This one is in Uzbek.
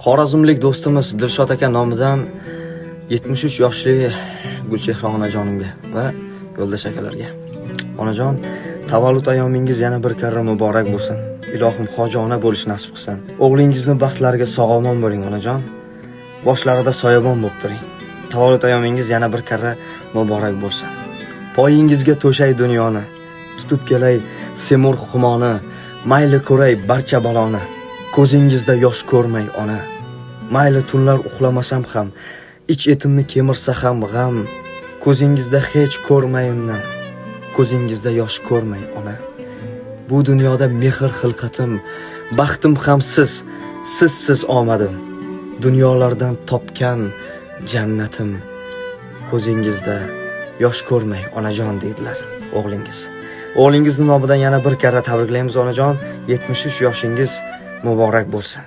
Xorazmlik do'stimiz Dilshod aka nomidan 73 yoshli Gulchehra onajonimga va yo'ldosh akalarga. Onajon, tavallud ayyomingiz yana bir karra muborak bo'lsin. Ilohim hoji ona bo'lish nasib qilsin. O'g'lingizni baxtlariga sog'-omon bo'ling onajon. Boshlarida soyabon bo'lib turing. Tavallud ayyomingiz yana bir karra muborak bo'lsin. Poyingizga to'shay dunyoni, tutib kelay semur xumoni, mayli ko'ray barcha baloni. Ko'zingizda yosh ko'rmay ona. Mayli tunlar uxlamasam ham, ich etimni kemirsa ham g'am, ko'zingizda hech ko'rmayinni, ko'zingizda yosh ko'rmay ona. Bu dunyoda mehr xilqatim, baxtim ham siz, sizsiz omadim. Dunyolardan topgan jannatim, ko'zingizda yosh ko'rmay onajon deydilar o'g'lingiz. O'g'lingizni nomidan yana bir karra tabriklaymiz onajon. 73 yoshingiz muborak bo'lsin.